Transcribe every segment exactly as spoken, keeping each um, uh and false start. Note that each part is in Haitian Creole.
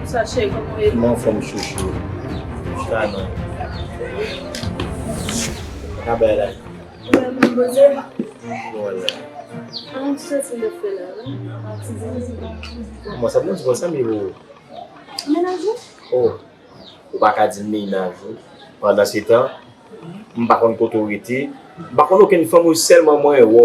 Sa cheri, kòman w ye? Mwen anfòm chouchou. Chita non. Sa bay la. Mwen menm poze. Wala. An, ti soti m te fè la, wi. An, ti zanmi. Kòman sa, bon, ti bon, sa m ye pou ou? Mennaj ou? Oh. Ou pa ka di m mennaj ou. Pandan se tan, m pa konn kote w rete. M pa konn okenn fanm ou, sèlman mwen wè w.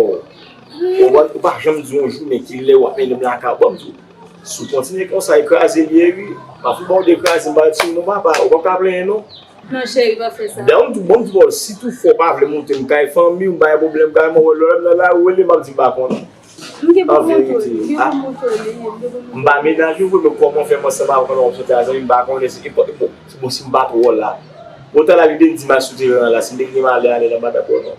Ou pa, ou pa janm di yon jou, men kilè w ap mennen m lakay ou. Ban m di w, si w kontinye konsa, e kraze l ye, wi. M ap fout ba w de kraze, m pa di non, papa. Ou p ap ka plenyen, non. Non, cheri, pa fè sa. Dayè, m di w, ban m di w, si tou fò w pa vle monte m kay fanmi w, m pa gen pwoblèm, kay mwen, wè lè w la, ou rele m, m ap di m pa konn. M gen pou m montre w li, m gen pou m montre w li, m gen pou m montre w li. M pa mennaj ou vre, men kòman w fè m ansanm avè w pandan w ap soti a zanmi, m pa konnen si, e, bon, se bon si m pa twò la. Bon, talè lide m di m al sou teren an la, si m te gen malè ale la, m pa t ap wè w non.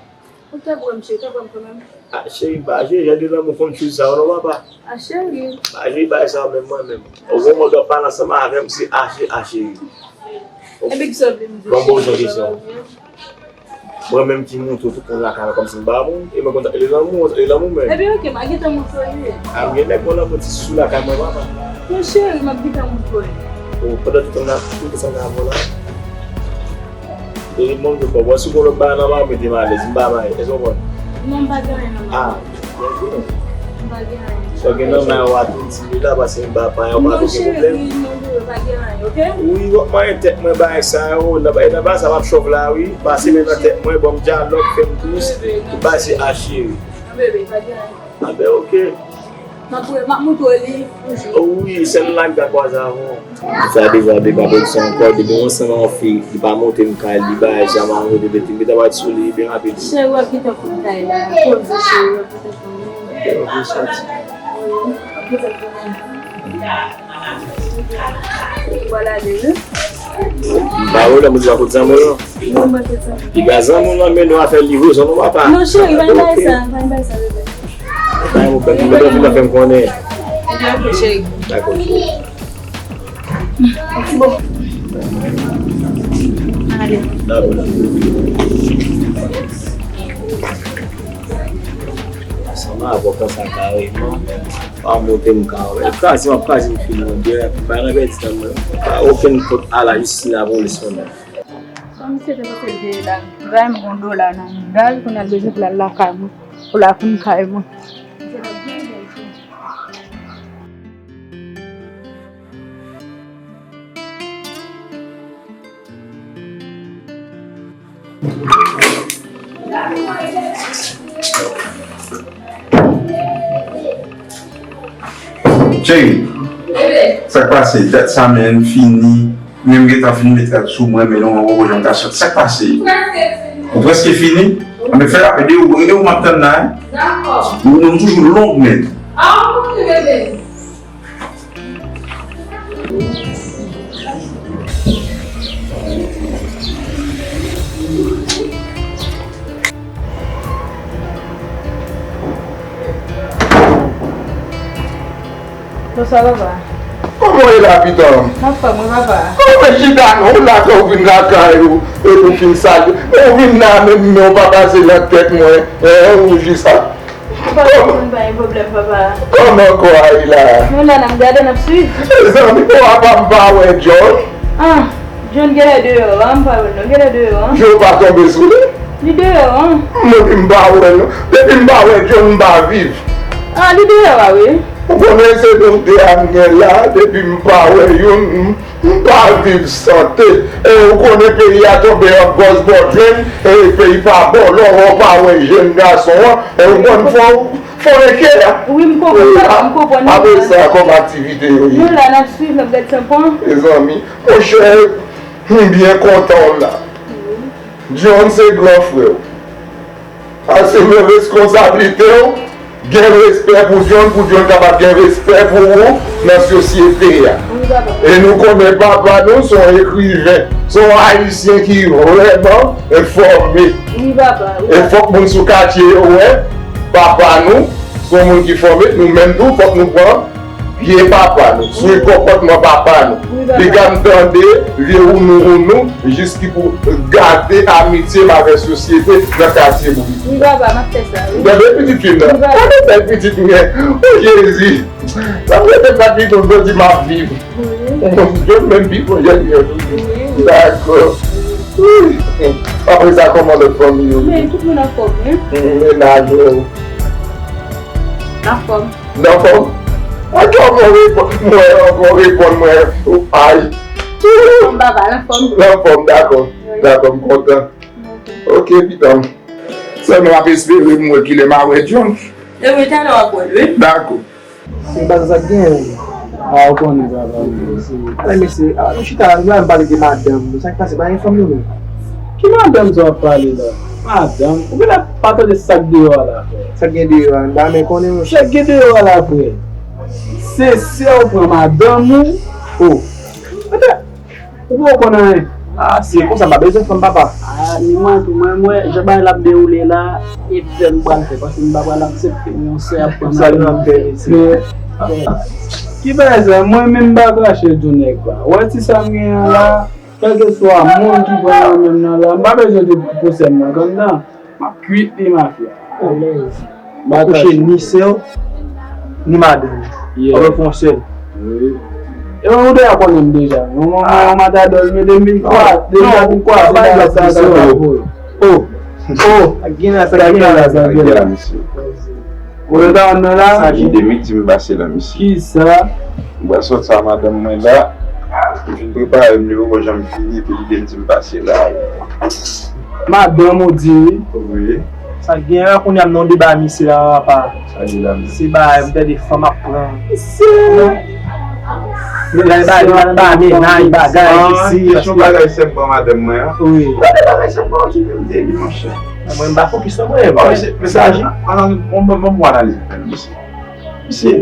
Ou t ap wè m, cheri, ou t ap wè m kanmenm. Ah, cheri, m pa jwe jan de lanmou konn chouz sa yo non, papa. Ah, cheri. M pa jwe bagay sa yo menm mwen menm. Ou gon mòd w ap pale ansanm avè m, se ah, cheri, ah, cheri. Epi kisa w vle m di w, cheri, ou pa love mwen? Mwen menm ki monte w tout moun lakay mwen kòmsi m pa moun, e mwen konn sa k rele lanmou, sa k rele lanmou menm. Ebyen, oke, m a gentan montre w li. A, m gen nèg bon lanmou ti sou lakay mwen, papa. Mon cheri, m ap gentan montre w li. O, pandan tout tan n ap, tout tan n ap la. E mwen, m konprann. Bon, si w gon lòt bagay nan men w, mete m alèz, m pa may, èske w konprann? Non, m pa gen anyen nan men m. A. M pa gen anyen. Sa w gen nan men w a tou, di m la, paske m pa, pa, pa gen pwoblèm. Non, cheri, non, bebe, pa gen anyen, oke? Wi, w ap manyen tèt mwen, bagay sa yo. Nan, nan bagay sa, m ap chòf la, wi. Pase men nan tèt mwen, ban m dyalòg, fè m dous. Bebe, non, cheri. Pase a cheri. Non, bebe, pa gen anyen. A ben, oke. M ap, m ap montre w li yon jou. O wi, sèl la m ka kwaze avè w. Sa deja de kapot sa ankò, depi w ansanm ak yon fi, li pa monte m kay li, bagay sa m a rete, li mete m sou li byen rapid. Cheri, w ap gentan konn kay la. Poze, cheri, w ap gentan konn li. Ok, ok, soti. Wi, w ap gentan konn li. Vwala, bebe. M pa wè w la, m di w a kot zanmi w lan. Non, mwen kot zanmi. Piga zanmi w lan, men nou a fè livrezon, non, papa. Non, cheri, pa gen bagay sa, pa gen bagay sa, bebe. Pa gen pwoblèm, m bezwen vin fè m konnen. Dakò, cheri. Dakò, cheri. Bon. Ale. Dakò. Sa m ap pran sa kareman. Pa monte m ka wè. Kraze, m ap kraze m fini, mon Dieu. Bay nan pèdi tan mwen. Pa okenn fòt a la jistis lapolis mwen menm. Sa misye te panse l te la. Bay m gon dola nan mouda l, kounye a l bezwen pou l al lakay mwen. Pou l al konn kay mwen. Cheri, sa k pase? Dat sa menm fini. Menm gentan fin met rad sou mwen, men non, ou janm ka sot. Sa k pase? Ou prèske fini? Anben fè rapid, e ou, e ou m ap tann la, wi. Ou, ou toujou long, men. Bonswa, papa. Kòman w ye la, pitit? M anfòm, wi, papa. Kòman chita non, ou la, kè w vin lakay ou, epi w fin salye. Men w vin la, menm men w pa pase nan tèt mwen, en, ou jis ap Papa, mwen pa gen pwoblèm, papa. Kòman kò a ye la? Nou la, n ap gade, n ap swiv. Mezanmi, papa m pa wè John. Ah, John genlè deyò a, m pa wè l non, genlè deyò a. John pa tonbe sou li? Li deyò a. Mwen di m pa wè l non. Depi m pa wè John, m pa viv. Ah, li deyò a, wi. Ou konnen se nou de a m gen la, depi m pa wè youn, m M pa viv sante. E ou konnen peyi a tonbe an gòz bò jwenn, e peyi pa bò lò, ou pa wè jèn gason an, e ou konn fò, fò enkyè a. Wi, m konprann, papa, m konprann. Apre sa, kòman aktivite yo ye? Nou la, n ap swiv, n ap gad sa pran. Mezanmi, monchè, m byen kontan w la. John se gran frè w. Asime reskonsablite w, gen respè pou John, pou John kapab gen respè pou ou nan sosyete a. E nou konnen papa nou se yon ekriven, se yon ayisyen ki vrèman fòme. E fòk moun sou katye yo wè papa nou se yon moun ki fòme, nou menm tou fòk nou pran pye papa nou, swiv konpòtman papa nou. Piga m tande vye wounou wounou jis ki pou gate amitye m avè sosyete nan katye Bourik. Wi, papa, m ap fè sa, wi. Tande pitit fi m nan. Tande bèl pitit mwen. O Jezi. Sa vle di sa ki konn jodi m ap viv. Wi. Jodi menm pi bon yè yè. Wi. Dakò. Wi. Apre sa, kòman lòt fanmi yo ye? Men tout moun anfòm, wi. Mennaj ou? Anfòm. Anfòm? Ankò mwen reponn, mwen ankò reponn mwen. Ay. Anfòm, papa, anfòm. Anfòm, dakò. Wi. Dakò, m kontan. Ok, pitan. Sèlman m ap espere m wè kilè m a wè John. E wi, talè w ap wè l, wi. Dakò. Se pa sa k genyen. A, ou konnen sa, papa. Ale, mesye, a, nou chita la, nou pale de madanm nou. Sa k pase, pa gen fanm nou menm? Ki madanm sa w ap pale la? Madanm? Ou genlè pa tande sa k deyò a la, frè? Sa k gen deyò a? M pa menm konnen, monchè. Sa k gen deyò a la, frè? Se sè w pran madanm ou? O. Ou poko konn anyen. A, si e konsa, m pa bezwen fanm, papa. A, ni mwen tou, mwen, mwen, jan bagay la ap dewoule la, e fè m pral fè, paske m pa pral aksepte yon sè ap pran madanm. Sa nou ap fè, mesye? Ki bagay sa? Mwen menm m pa krache sou nèg la. Ou wè ti sa m genyen an la, kèlkeswa moun ki pran mwen menm nan la, m pa bezwen te pou sè m nan kandan. M ap kwit li, mafya. Alèz. M pa kouche ni sè w, ni madanm. Yeah. Ou fè yon sèl. Wi. E mwen, ou deja konnen m deja. Yon manman, yon matadòl, men depi m kwa, deja pou m kwaze bagay sa, sa va voye. O. O. Sa gen la, sa gen la, sa gen la, mesye. Ou yo ta nan la? Sa gen de minit ti m pase la, mesye. Kisa? M pral sòti a madanm mwen la. M fin prepare m, li poko janm fini, epi li di m ti m pase la. Madanm ou di wi. Wi. Sa gen la kounye a m nan yon deba misye la papa. Sa gen la misye. Se bagay m tande fanm ap pran. Misye. Mennaj bagay, bagay, mennaj bagay, isi, kesyon bagay sèm pran madanm mwen an. Wi. Gade bagay sèm pran okipe m de li, monchè. Mwen m pa fokis nan mwen. Oh, mesye, mesye, analize misye. Misye.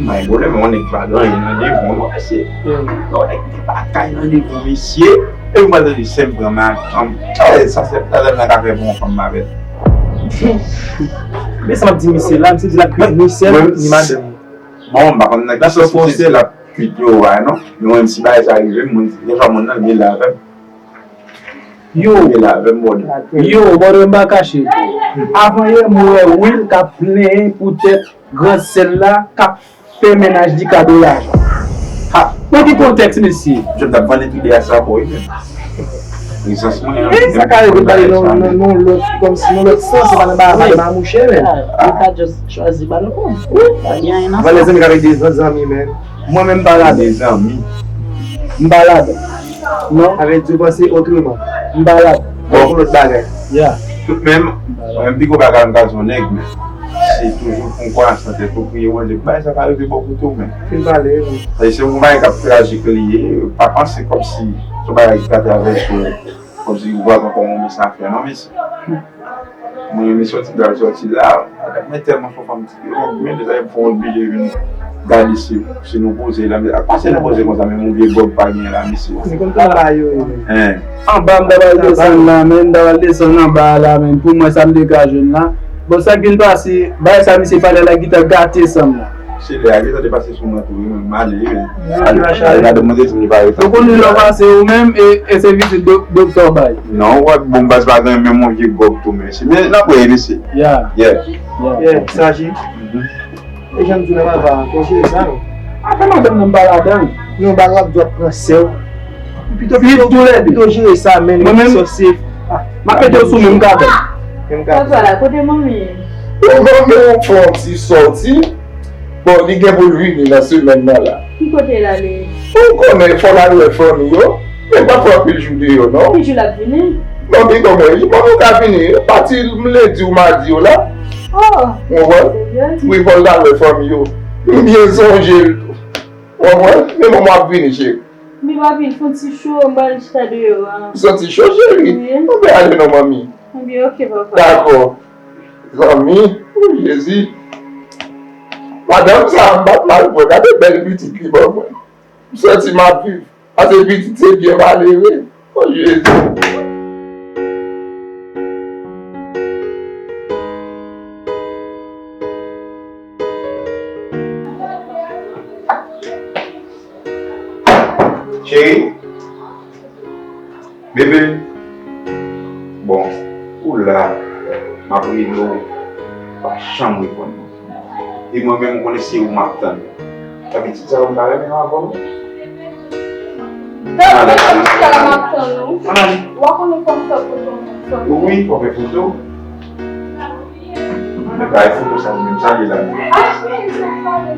M pa gen pwoblèm, yon nèg ki pa gen anyen nan devan, mesye. Yon nèg ki pa gen anyen nan devan, mesye. E mwen tande sè m pran madanm. Eh, sa se, sa se nan ka fè bon fanm avè l. Men sa m ap di misye la, misye di l ap kwit ni sè l, ni madanm. Bon, m pa konn nan ki sans misye di l ap kwit yo a non. Men mwen menm si bagay sa rive m, moun, gen fwa moun nan vin la avè m. Yo, yo, brother, m pa kache. Avan yè, m wè Will k ap plenyen poutèt gran sè l la k ap fè mennaj li kado lajan. Ha, nan ki kontèks, mesye? Jòb t ap vann ide a sa pou li menm. Egzans mwen an. Sa ka rive pale nan, nan, nan lòt, kòmsi nan lòt sans, se pa nan ba, ba, ba mouche, men. Li ka just chwazi ba lòt moun. Wi. Pa gen anyen nan sa. Valè zanmi ka rete zanmi, men. Mwen menm m pa ladan. De zanmi. M pa ladan. Non. Sa vle di w panse otreman. M pa ladan. Bon. Yon lòt bagay. Ya. Tout menm, mwen menm pi gwo bagay m ka di yon nèg, men se toujou pou w kwayans nan tèt ou, priye Bondye pou bagay sa pa rive bò kote w menm. Fin pale, wi. Paske se yon bagay k ap trajik li ye, pa panse kòmsi se yon bagay ki ka travèse w, kòmsi ou pral pran kòm yon mesye afè, non, mesye. Mwen menm sòti m t al sòti la, madanm mwen tèlman fò fanm ti gòg, men deja m fè yon oblije vin gade si, si nou poze la, men ak pase nou poze konsa, menm yon vye gòg pa genyen la, mesye. Se konn konba yo ye. Hein. Anba m ta pral desann la, men m ta pral desann anba a la, men pou mwen sa m te ka jwenn la. Bon, sa k vin pase, bagay sa misye pale la, gita gate san m la. Se lè a gita te pase sou mwen tou, wi, men m ale, wi. Ale, ale, gade mwen te di m li pa retan. Ou konnen lè w pase ou menm, e, e se vizit dok-, doktè w bay. Non, w ap bon baz pa gen menm yon vye gòg tou, men se, men nan prè, mesye. Ya. Yeah. Yeah. Yeah, Saji. Mhm. E jan m di w la, papa, fò w jere sa, non. Afè madanm nan m pa ladan. Non, bagay w ap di w ap pran sè w. Pito, pito, pito jere sa, men, mwen menm, sòsye. M ap mete w sou menm kabann. Menm kabann. Papa la, kote manmi? Bon, manmi w fè yon ti sòti. Bon, li gen pou l vini nan semèn nan la. Ki kote l ale? Ou konnen, fò l al wè fanmi yo. Men pa fè anpil jou deyò, non. Ki jou l ap vini? Manmi, kòman, li pa ka vini. Pati lendi ou madi yo la. Oh, ou konprann? Wi, fò l al wè fanmi yo. M byen sonje l tou. Ou konprann? Men manman ap vini, cheri. Li pa vin, fè yon ti cho, m pral chita deyò a. Santi cho, cheri? Wi. Anben ale non, manmi. Anben, ok, papa. Dakò. Zanmi, o Jezi. Madanm sa a, m pa t mal pran. Gade bèl pitit li ban mwen. M santi m ap viv. Pase pitit se byen malere. O Jezi. Cheri, bebe, bon, ou la, m ap rele w, ou pa janm reponn mwen. E mwen menm, ou konnen se ou m ap tann. Sa pitit sa yo m pa renmen yo avè w. Dòk, mwen menm tout sa la m ap tann ou. Ann ale. Ou pa konnen kòm sa pou yon moun sòti. Wi, fò fè foto. Men bay foto sa ou menm, sa li la. Ah, men, sa pale.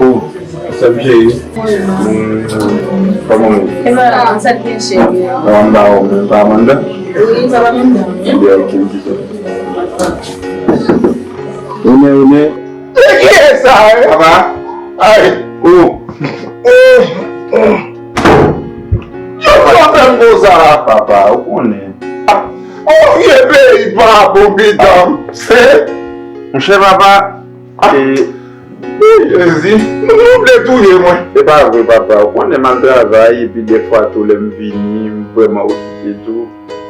Oh, sa m cheri. Kòman ou ye? Sa byen cheri. Sa va, m ba ou men pa Amanda? Wi, sa va menm jan. Byen, ok, ok. Ou men, ou men. Kiyès sa, eh? Papa. Ay. Oh. Oh. Oh. Yo pa fè m konsa. Papa, ou konnen. Oh, vye peyi pa bon, medam. Monchè papa, e, wi, Jezi, nou vle touye mwen. Se pa vre, papa. Ou konnen m al travay, epi dèfwa tou, lè m vini, m vrèman okipe tou.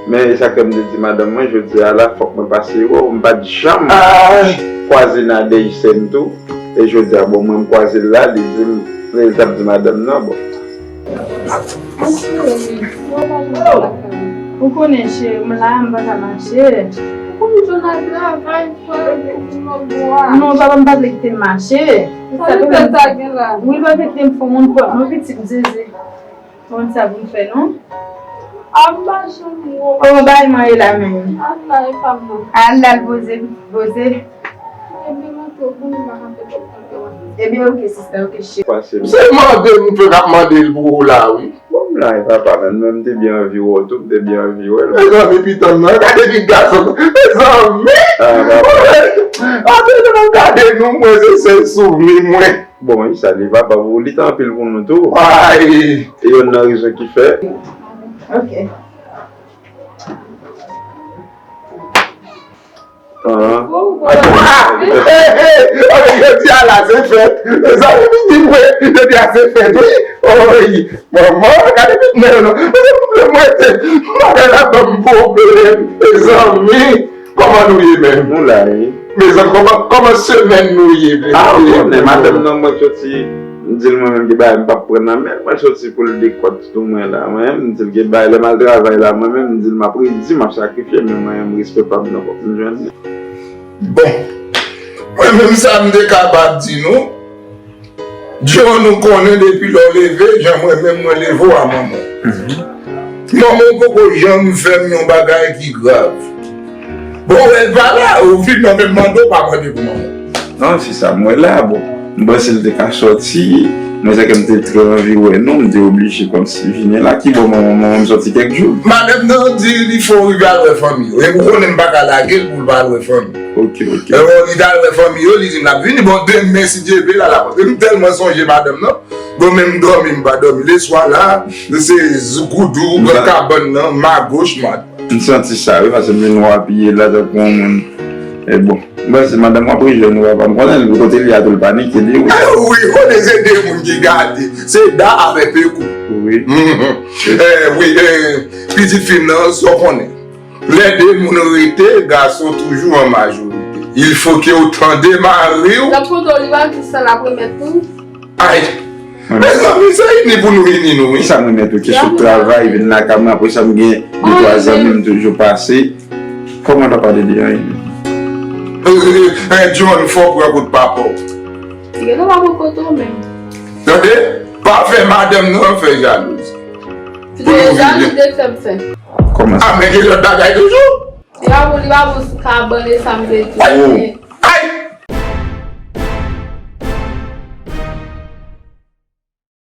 Men, e sa k fè m te di madanm mwen, jodi a la, fòk mwen pase wè w, m pa t janm kwaze Nadège sè m tou. E jodi a, bon, mwen, m kwaze l la, li di m, li t ap di madanm nan, bon. Ou konnen, cheri, m la, m pa ka mache. Ou konnen John al travay, frè, pou mwen bwa. Non, papa, m pa vle kite l mache. Sa li fè sa gen la? Wi, l pa vle kite m fè yon pòt, non, pitit m sezi. Konn sa pou m fè non. Ap mache m wo. Bon, bay mwen e la menm. Al la e pa m nan. Al la, al poze, poze. Ebyen, m antre pou m pa ka fè tèt kanpe w. Ebyen, ok, sista, ok, cheri. Se mande m fè k ap mande l pou ou la, wi. Bon, m la, e papa, men mwen, m te byen anvi wè w tou, m te byen anvi wè l. Mezanmi, pitit mwen, gade vit gason. Mezanmi! Ah, papa. Ase nou gade nou, mwen, se sèl souvni mwen. Bon, e sa li papa pou li t anpil pou nou tou. Ay! E yonn nan rezon ki fè. Ok. Ah. Jodi a la se fèt. Mezanmi, di mwen, jodi a se fèt, wi. Oy, manman, gade vit nèg non. Mwen te, bagay la ban m pwoblèm, mezanmi. Kòman nou ye menm? Nou la, wi. Mezanmi, kòman, kòman semèn nou ye? Ah, ou konnen, madanm nan, mwen soti, m di l mwen menm gen bagay m p ap pran nan men l, mwen soti pou l dekòt tou mwen la. Mwen menm, m di l gen bagay, lè m al travay la, mwen menm, m di l m ap redi, m ap sakrifye, men mwen menm, respè pa m nan fòk m jwenn li. Bon, mwen menm, sa m te kapab di nou, John, ou konnen depi lè w leve, jan mwen menm mwen leve w a manman w. Manman w poko janm fè m yon bagay ki grav. Bon, wè l pa la, ou vin nan menm mande w pa mande pou manman w. Non, se sa m wè la, bon. M panse l te ka sòti, men se ke m te trè anvi wè nou, m te oblije kòmsi vini la. Ki bò manman, manman m sòti kèk jou? Madanm nan di li fò w rive al wè fanmi yo. E ou konnen m pa ka lage l pou l pa al wè fanmi. Ok, ok. Lè bon, li t al wè fanmi yo, li di m l ap vini. Bon, demen, si Dye vle, l al apòte. M tèlman sonje madanm nan. Bon, men m dòmi, m pa dòmi. Leswa la, se z-, goudou, gran kabann nan, magoch, mad. M santi sa, wi, paske m vin wè w apiye la, tankou yon moun. E bon. M panse madanm w ap rejwenn ou, papa. M konnen li, kote li a tou, l panike, li, wi. Eh, wi, konnen se de moun ki gade. Se Da avè Pekou. Wi. Mhm. Eh, wi, eh, pitit fi m nan, sa w konnen. Lè de moun rete, gason toujou an majorite. Il faut que w tande mari w. L ap konte w, li pa di sa l ap remèt tou. Ay! Mezanmi, se ini pou nou ini nou, wi. Sa mwen mèt, wi, ki sot travay, vin lakay mwen, apre sa m gen de twa zanmi m toujou pase. Kòman w pa pale de anyen? Eh, eh, eh, John, fò w pran kout papa w. Genlè w pa pran kote w menm. Tande, pa fè madanm nan fè jalouzi. Pou nou vini. Jalouzi te fè m fè. Kòman sa? Ah, men gen lòt bagay toujou. Li pa bon, li pa bon sou kabann e sa m te di.